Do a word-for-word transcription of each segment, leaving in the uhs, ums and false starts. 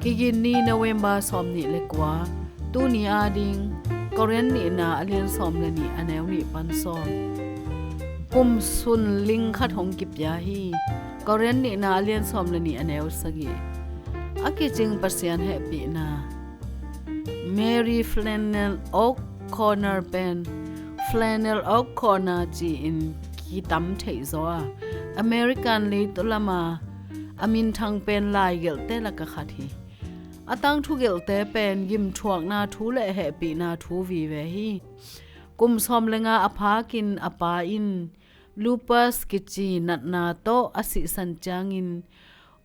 Kigin ni, November sawmnih le kua. Tuni ading, Korin nihna a lian sawm le nih a neu nih pan sawm. Kum sun ling khat hong kipia hi. Korin nihna a lian sawm le nih a neu sagih. A kicing Pasian hehpihna. Mary Flannel O'Connor pen Flannel O'Connor ci-in kitam theih zaw a, American leitunglam a a minthang pen laigelhte laka khat hi. A tangthu gelhte pen gimthuakna thu le hehpihna thu vive hi. Kum sawm le nga a phakin a pa in lupus kici natna tawh a sihsan ciangin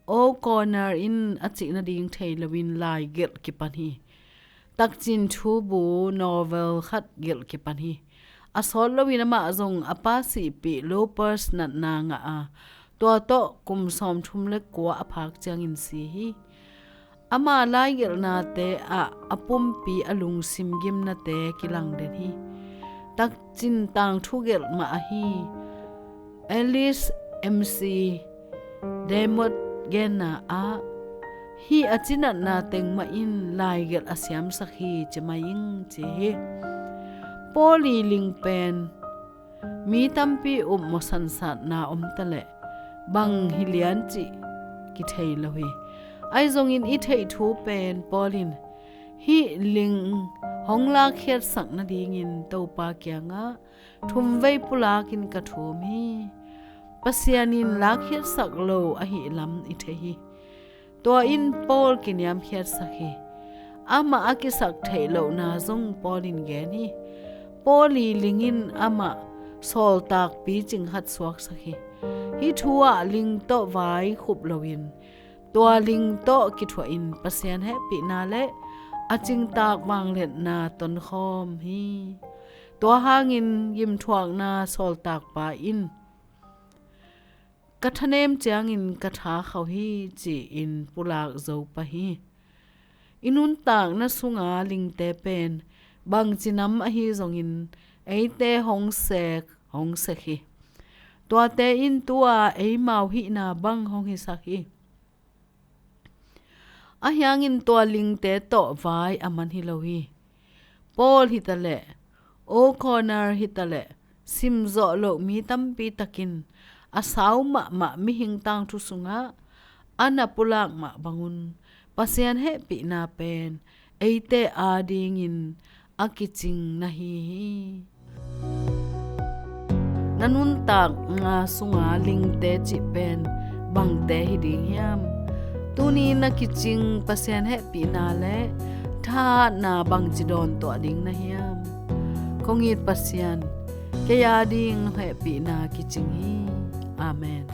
O'Connor in a cih nading thei loin laigelh kipan hi. Takcin thubu novel khat gelh kipan hi. A sawt loin amah zong a pa sihpih lupus natna ngah a, tua tawh kum sawmthum le kua a phak ciangin si hi. Ama laigelhnate ah a pumpi a lungsim gimnate kilangden hi. Takcin tangthu gelh mah ahi Alice M C Demotte genna ah, hih a cinatna teng mah in laigelh a siamsak hi ci mai ing ci hi. Paul i ling pen mi tampi upmawh sansatna om taleh bang hi lian cih kithei lo hi. Ahi zongin i theih thu pen Paul in hih ling hong lakkhiatsak nadingin Topa kiangah thumvei pulakin ka thum hi. Pasian in lakkhiatsak lo ahih lam i thei hi. Tua in Paul kiniamkhiatsak hi. Amah a kisak theih lohna zong Paul in gen hi. Paul i ling in amah sawltak picing khat suaksak hi. Hih thu ah ling tawh vai khup loin tua ling tawh kithuahin Pasian hehpihna le a cingtak vangliatna tonkhawm hi. Tua hangin gimthuakna sawltakpa in ka thanem ciangin ka tha khauh hi ci-in pulak zo pah hi. I nuntakna sunga lingte pen bangci nam ahi zongin eite hong sek hong sek hi. Tuate in tu-a eimau hihna bang hong hisak hi. Ahi hangin tua lingte tawh vai a man hi lo hi. Paul hi taleh, O'Connor hi taleh, simzawh loh mi tampi takin a sau mahmah mihing tangthu sungah a na pulak mah bangun Pasian hehpihna pen eite adingin a kicing na hi hi. Na nuntakna sunga lingte cih pen bangte hi ding hiam? Tuni na kicing Pasian hehpihna le thahatna bangci dawn tuah ding na hiam? Kong it Pasian, kei ading hehpihna kicing hi. Amen.